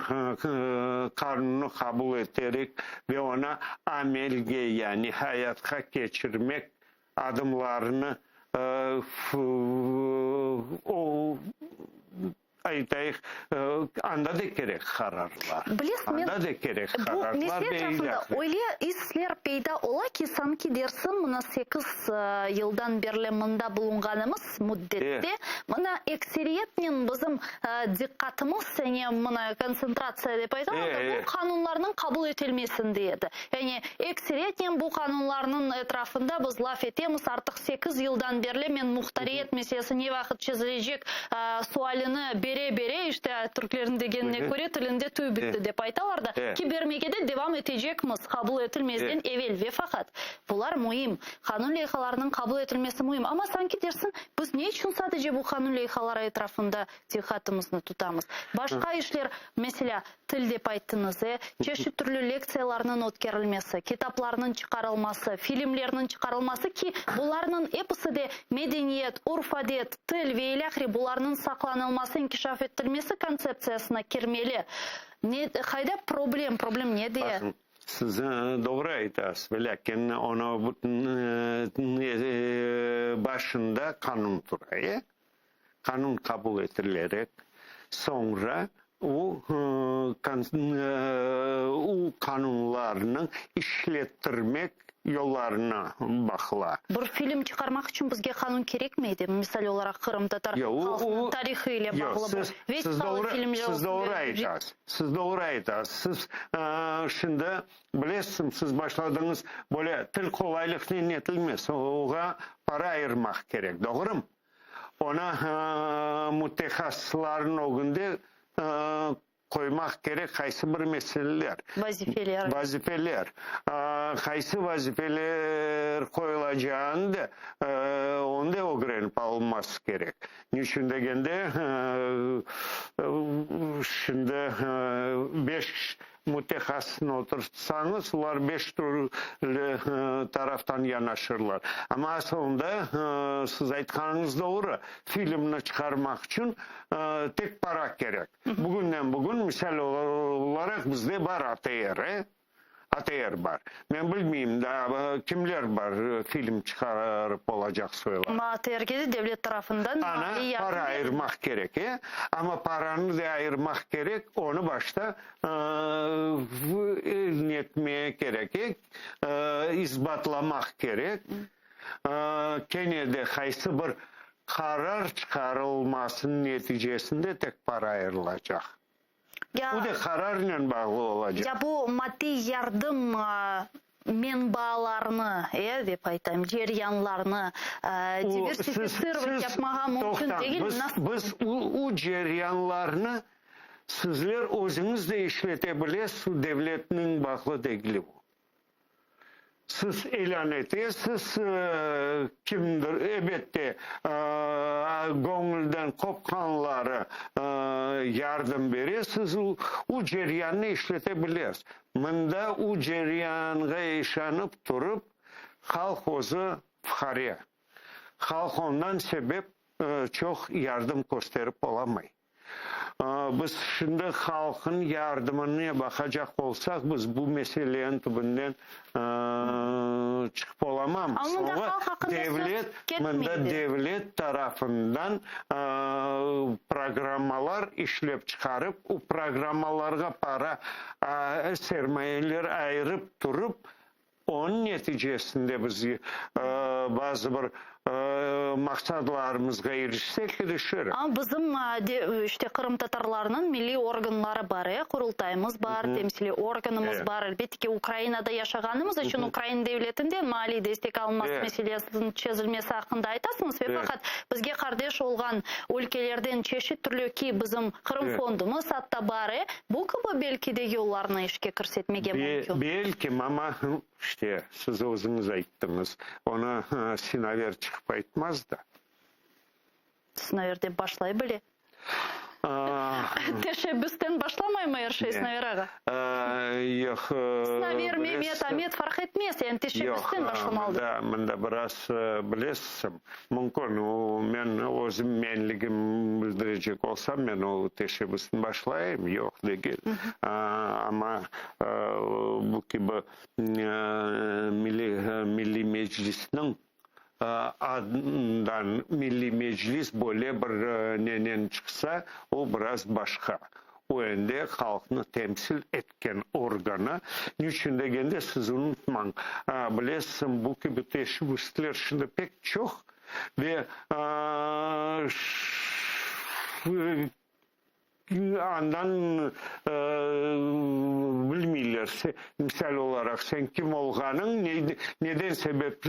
qanunnı qabul eterek ve onı amelge, yani hayatqa keçirmek adımlarını o Aytayıq, anda da kerek qararlar. Bilesiz, men Anda da kerek bu qararlar mesele ve etrafında ilâhre. öyle isler peyda ola ki, sanki dersiñ, mına sekiz yıldan berli mında bulunğanımız müddette, mına ekseriyetnen bizim diqqatımız, yani mına kontsentratsiya dep aytalar da, bu qanunlarnıñ qabul etilmesinde edi. Yani ekseriyetnen bu qanunlarnıñ etrafında biz laf etemiz, artıq sekiz yıldan berli men muhtariyet meselesi ne vaqıt çezilecek sualini bere-bere, işte, türklerniñ degenine köre, tilinde tüy bitti dep aytalar da, ki bermege de devam etecekmiz qabul etilmezden evel ve faqat bular müim, qanun leyhalarınıñ qabul etilmesi müim, amma sanki dersiñ, biz ne içün sadece bu qanun leyhaları etrafında diqqatımıznı tutamız? Başqa işler, meselâ, Til dep ayttıñız, e? Çeşit türlü lektsiyalarnıñ ötkerilmesi, kitaplarnıñ çıqarılması, filmlerniñ çıqarılması ki, bularnıñ episi de medeniyet, urf-adet, til ve ilâhre bularnıñ saqlanılması, inkişaf ettirilmesi kontseptsiyasına kirmeli. Ne, qayda problem, problem nede? Bakıñ, siz doğru aytasız, velâkin onı bütün başında qanun tura, e? Qanun qabul etilerek, soñra o o qanunlarnıñ işlettirmek yollarına baqıla. Bir film çıqarmaq içün bizge qanun kerekmi edi? Misal olaraq, qırımtatar halqınıñ tarihı ile bağlı bir vesiqalı filmler Siz doğru aytasız. Siz doğru aytasız. Siz şimdi bilesiz, siz başladıñız, böyle til qolaylıqnen etilmez, oğa para ayırmaq kerek, doğrumı? Onı mütehassıslarnıñ ögünde qoymaq kerek qaysı bir meseleler. Vazifeler. Vazifeler. Qaysı vazifeler qoyulacağını da onı da ögrenip alınması kerek. Niçün degende, şimdi beş Mütehassısnı oturtsañız, olar beş türlü taraftan yanaşırlar. Amma asılında, siz aytqanıñız doğru, filmni çıqarmaq içün tek para kerek. Bugünden bugün, misal olaraq, bizde bar ATR, ATR bar. Men bilmeyim, daa kimler bar film çıqarıp olacaq soylar. Amma ATRge de devlet tarafından maliy yardım Ana, para ayırmaq kerek, e? Amma paranı da ayırmaq kerek, onı başta netmeye kerek, e, isbatlamaq kerek. Kene de qaysı bir qarar çıqarılmasınıñ neticesinde tek para ayırılacaq. Bu da qararnen bağlı olacaq. Ya bu maddiy yardım menbaalarını, e, dep aytayım, ceryanlarnı diversifitsirovat yapmağa mümkün degilmi? Biz, biz o ceryanlarnı sizler özüñiz de işlete bilesiz, devletniñ bağlı degil o. Siz ilân etesiz, kimdir, ebette, göñülden qopqanları yardım bere, siz o ceryannı işlete bilesiz. Mında o ceryanğa işanıp turıp, halq özü fuqare. Halq ondan sebep çoq yardım kösterip olamay. Biz şimdi halqnıñ yardımına baqacaq olsaq, biz bu meseleniñ tübünden çıqıp olamamız. Amma mında halq aqqında söz Devlet, ketmey mında de. devlet tarafından programmalar işlep çıqarıp, o programmalarğa para, sermayeler ayırıp turıp, Onıñ neticesinde biz bazı bir maqsadlarımızğa irişsek, irişiriz. Amma bizim, işte, qırımtatarlarnıñ milliy organları bar, e, Qurultayımız bar, temsiliy organımız bar. Elbette ki, Ukrainada yaşağanımız içün Ukraina devletinden maliy destek alınması meselesiniñ çezilmesi aqqında aytasıñız ve faqat bizge qardeş olğan ülkelerden çeşit türlü ki, bizim Qırım fondumız atta bar, e, Bu kibi belki de yollarnı işke kirsetmege mümkün. Belkim, amma, işte, siz özüñiz ayttıñız, onı Sinaver çıqıp aytmaz da. Sinaver dep başlay bile. Teşebbüsten başlamaymı er şey, Sinaver ağa? Yoq. Sinaver, Memet, Amet, farq etmez, yani teşebbüsten başlamalıdır. Yoq, mında biraz bilesiz, Mümkün, o, men özüm menligimni bildirecek olsam, men o teşebbüsni başlayım, yoq degil. Amma bu kibi Milliy Meclisniñ adından Milliy Meclis böyle bir nenen çıqsa, o biraz başqa. O endi halqnı temsil etken organı. Niçün degende, siz unutmañ, bilesiñ, bu kibi teşebbüsler şimdi pek çoq ve andan bilmeyler, misal olaraq, sen kim olğanıñ, neden sebep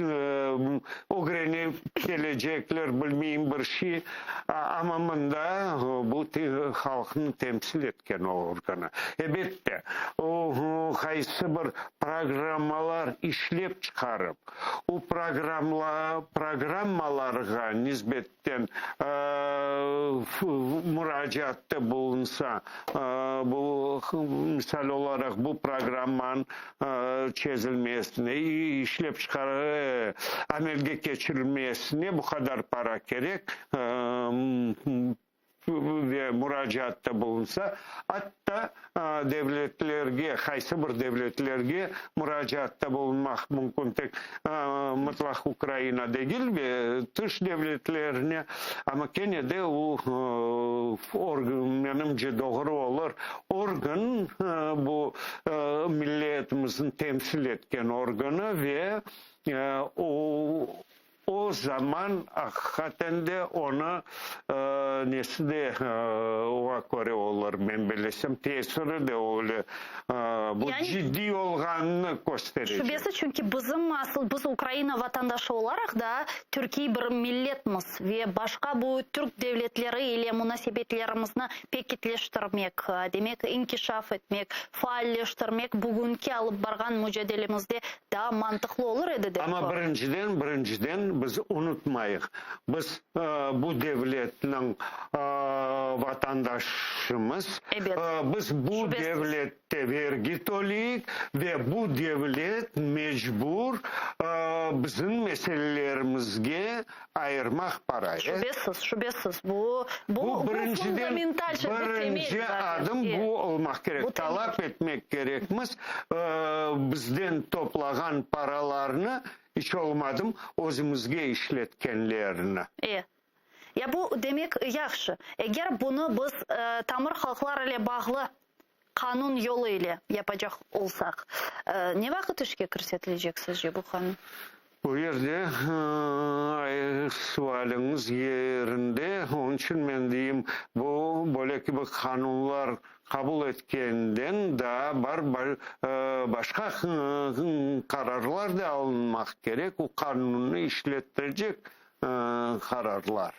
ögrenip kelecekler, bilmeyim bir şey. Amma mında bu halqnı temsil etken organı. Ebette, o, qaysı bir programmalar işlep çıqarıp, o programmalarğa nisbetten muracaatta bulunsa, bu, misal olaraq, bu programmanıñ çezilmesine, işlep çıqar, amelge keçirilmesine bu qadar para kerek ve muracaatta bulunsa, atta devletlerge, qaysı bir devletlerge muracaatta bulunmaq mümkün, tek mıtlaq Ukraina degil ve tış devletlerine, amma kene de o organ, menimce, doğru olur, organ bu milletimizni temsil etken organı ve o O zaman aqiqaten de onı nesi de oña köre olur, men bilesem, tesiri de öyle, bu ciddiy olğanını kösterecek. Şübesiz, çünki bizim asıl, biz Ukraina vatandaşı olaraq da türkiy bir milletmiz ve başqa bu türk devletleri ile munasebetlerimizni pekitleştirmek, demek, inkişaf etmek, faalleştirmek bugünki alıp barğan mucadelemizde Daa mantıqlı olur edi dep. Amma birinciden, birinciden biz unutmayıq, biz bu devletniñ vatandaşımız, Ebet. biz bu Şübesiz. devlette vergi töleyik ve bu devlet mecbur bizim meselelerimizge ayırmaq parayı. Şübesiz, şübesiz. Bu, bu, Bu bu birinciden, fundamental şey, bu temel birinci zaten. adım E, bu olmaq bu kerek. temel. Talap etmek kerekmiz, bizden toplağan paralarnı iç olmadım özümizge işletkenlerini. E. Ya bu, demek, yahşı. Eger bunı biz tamır halqlar ile bağlı qanun yolu ile yapacaq olsaq, ne vaqıt işke kirsetilecek sizce bu qanun? Bu yerde sualiñiz yerinde, onıñ içün men deyim, bu böyle kibi qanunlar qabul etkenden daa bar başqa qararlar da alınmaq kerek, o qanunnı işlettirecek qararlar.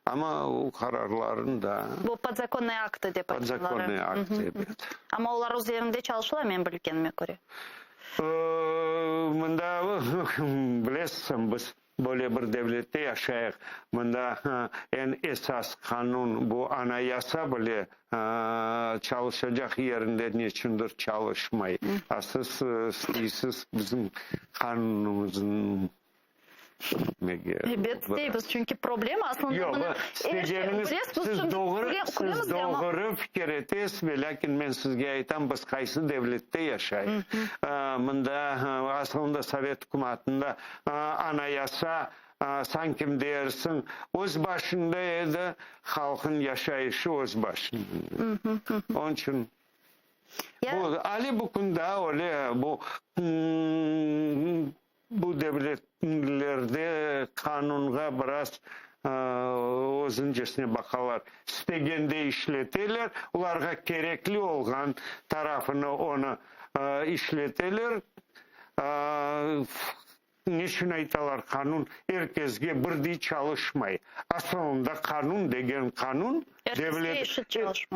Amma o qararlarnı da. Bu podzakonnıy aktı dep aytqanları. Podzakonnıy aktı, ebet. Amma olar üzerinde çalışıla, men bilgenime köre. Mında, bilesiñ, biz böyle bir devlette yaşayıq, mında eñ esas qanun, bu Anayasa bile çalışacaq yerinde neçündir çalışmay. A siz isteysiz bizim qanunımıznı. Ebet, isteymiz, çünki problem aslında Yoq, mına er şey, istegeniñiz, bilesiz, biz siz şimdi doğru, küle, siz külemiz de, amma. doğru fikir etesiz, velâkin men sizge aytam, biz qaysı devlette yaşayıq? Mında, aslında Sovet ükümatında anayasa, sankim dersiñ, öz başında edi, halqıñ yaşayışı öz başında edi. Onıñ içün bu, ali bu kün daa öyle, bu Bu devletlerde qanunğa biraz özüncesine baqalar. İstegende işleteler, olarğa kerekli olğan tarafını onı işleteler. Neçün aytalar, qanun er kesge birdey çalışmay. Asılında qanun degen qanun, devlet,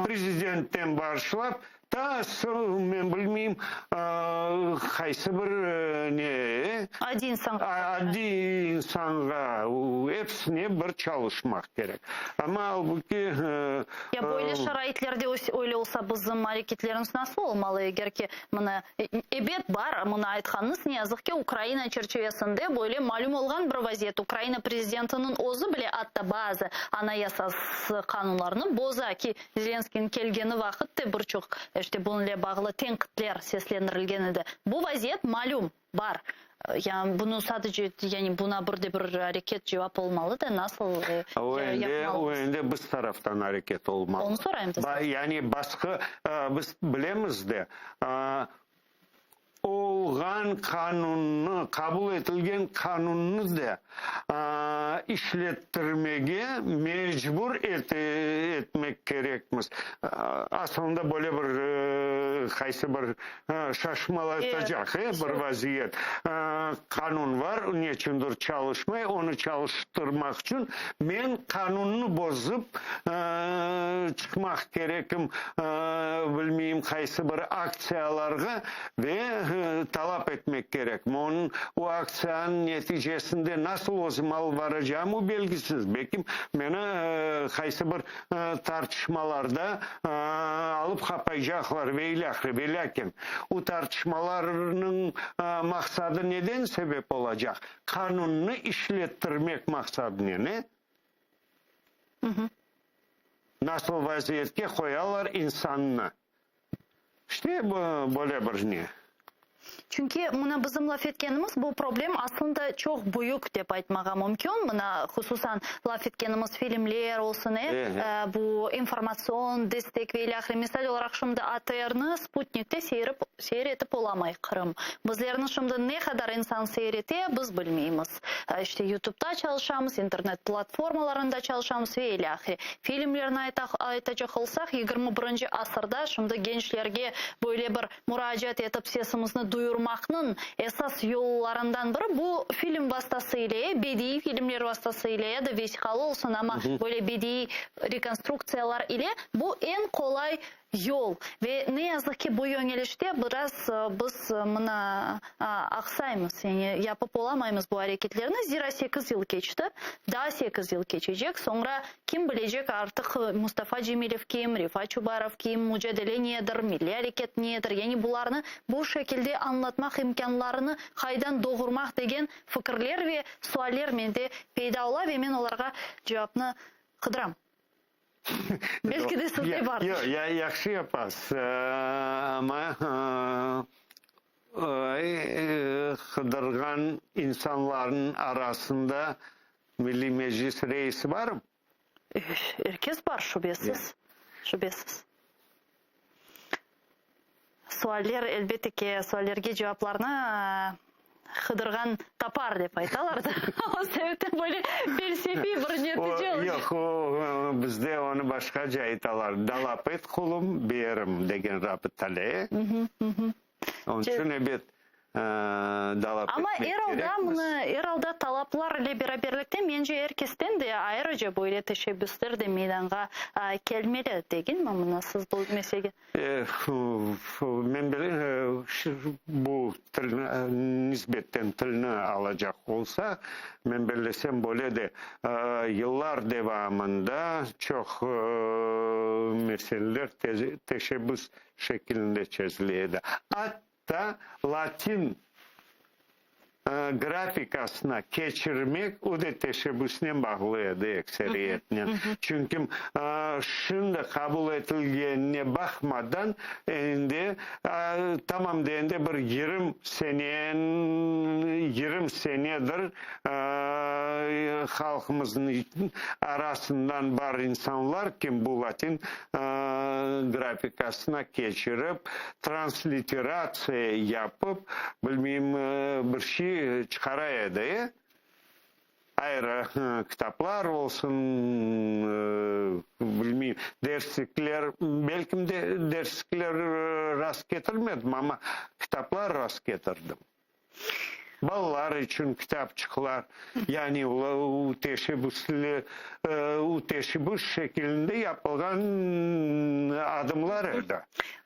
prezidentten başlap Ta soñ, men bilmeyim, qaysı bir ne. Adiy insanğa. Adiy insanğa, episine bir çalışmaq kerek. Amma albuki. Ya böyle şaraitlerde öyle olsa bizim areketlerimiz nasıl olmalı, eger ki, mına, ebet, bar, mına aytqanıñız, ne yazıq ki, Ukraina çerçivesinde böyle malüm olğan bir vaziyet, Ukraina prezidentiniñ özü bile atta bazı anayasası qanunlarını boza ki, Zelenskiyniñ kelgeni vaqıt te bir çoq, işte, bunıñle bağlı tenqitler seslendirilgen edi. Bu vaziyet malüm, bar. Ya bunı sadece, yani buna bir de bir areket, cevap olmalı da, nasıl O endi, o yapmalımız? endi biz taraftan areket olmalı. Onı sorayım da sizden. Yani basqı, biz bilemiz de, Olğan qanunnı, qabul etilgen qanunnı da işlettirmege mecbur etmek kerekmiz. Aslında böyle bir qaysı bir şaşmalatacaq bir vaziyet. Qanun bar, neçündir çalışmay, onı çalıştırmaq içün men qanunnı bozıp çıqmaq kerekim, bilmeyim, qaysı bir aktsiyalarğa ve talap etmek kerekim. Onıñ, o aktsiyanıñ neticesinde nasıl özüm alıp baracağım, o belgisiz. Belki meni qaysı bir tartışmalarda alıp qapaycaqlar ve ilâhre. Ve lâkin o tartışmalarnıñ maqsadı neden sebep olacaq? Qanunnı işlettirmek maqsadınen, e? Nasıl vaziyetke qoyalar insannı? İşte, böyle bir ne. Çünki mına bizim laf etkenimiz bu problem aslında çoq büyük dep aytmağa mümkün. Mına hususan laf etkenimiz filmler olsun, e, bu informatsion destek ve ilâhre. Misal olaraq şimdi ATRni sputnikte seyirip, seyir etip olamay Qırım. Bizlerni şimdi ne qadar insan seyir ete, biz bilmeymiz. İşte YouTubeda çalışamız, internet platformalarında çalışamız ve ilâhre. Filmlerni aytacaq olsaq, 21-nci asırda şimdi gençlerge böyle bir muracaat etip sesimizni duyurmaqnıñ esas yollarından biri bu film vastası ile, bediiy filmler vastası ile ya da vesiqalı olsun, amma böyle bediiy rekonstruktsiyalar ile bu eñ qolay Yol. Ve ne yazıq ki, bu yöñelişte biraz biz mına aqsaymız, yani yapıp olamaymız bu areketlerni, zira sekiz yıl keçti, daa sekiz yıl keçecek, soñra kim bilecek artıq Mustafa Cemilev kim, Refat Çubarov kim, mucadele nedir, milliy areket nedir, yani bularnı bu şekilde añlatmaq imkânlarını qaydan doğurmaq degen fikirler ve sualler mende peyda ola ve men olarğa cevapnı qıdıram. Belki de sizde bardır. Yoq, yahşı yapasız, amma qıdırğan insanlarnıñ arasında Milliy Meclis reisi barmı? Er kes bar, şübesiz, şübesiz. Sualler, elbette ki, suallerge cevaplarnı qıdırğan tapar, dep aytalar da. O sebepten böyle felsefiy bir netice olacaq. Yoq, o, bizde onı başqaca aytalar, Dalap et, qulum, berim, degen rabıtale. Onıñ içün, ebet, dalap Amma etmek er alda kerekmiz. mına, er alda talaplar ile beraberlikte, mence, er kesten de ayrıca böyle teşebbüsler de meydanğa kelmeli, degilmi? Mına siz bu meselege. Men bu tilni, nisbetten tilni alacaq olsaq, men bellesem, böyle de yıllar devamında çoq meseleler teşebbüs şekilinde çezile edi. Atta latin. Grafikasına keçirmek, o da teşebbüsnen bağlı edi ekseriyetnen. Çünki şimdi qabul etilgenine baqmadan, endi tamam degende bir 20 sene, 20 senedir halqımıznıñ arasından bar insanlar, kim bu latin grafikasına keçirip, transliteratsiya yapıp, bilmeyim, bir şey çıqara edi, e? Ayrı kitaplar olsun, bilmeyim, derslikler, belkim de derslikler rast ketirmedim, amma kitaplar rast ketirdim. Balalar içün kitapçıqlar, yani o teşebbüsli, o teşebbüs şekilinde yapılğan adımlar edi.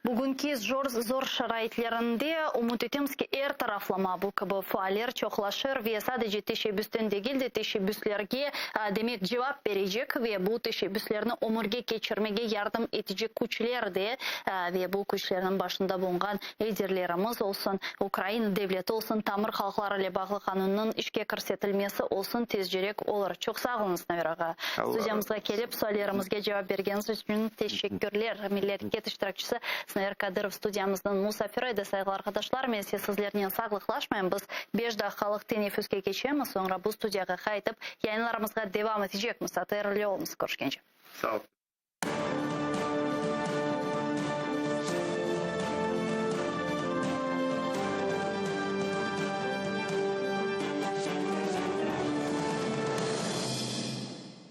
Bugünki zor şaraitlerinde ümüt etemiz ki, er taraflama bu kibi faaller çoqlaşır ve sadece teşebbüsten degil de, teşebbüslerge, demek, cevap berecek ve bu teşebbüslerni ömürge keçirmege yardım etecek küçler de ve bu küçlerniñ başında bulunğan liderlerimiz olsun, Ukraina devleti olsun, tamır halqlar ile bağlı qanunnıñ işke kirsetilmesi olsun tezcerek olur. Çoq sağ oluñız, Naver ağa. Studiyamızğa kelip, suallerimizge cevap bergeniñiz içün teşekkürler. Milliy areket iştirakçisi Sinaver Kadırov studiyamıznıñ musafiri edi. Sayğılı arqadaşlar, men ise sizlernen sağlıqlaşmayım. Biz beş daqiqalıq teneffüske keçemiz, soñra bu studiyağa qaytıp, yayınlarımızğa devam etecekmiz. ATR ile oluñız. Körüşkence. Sağ.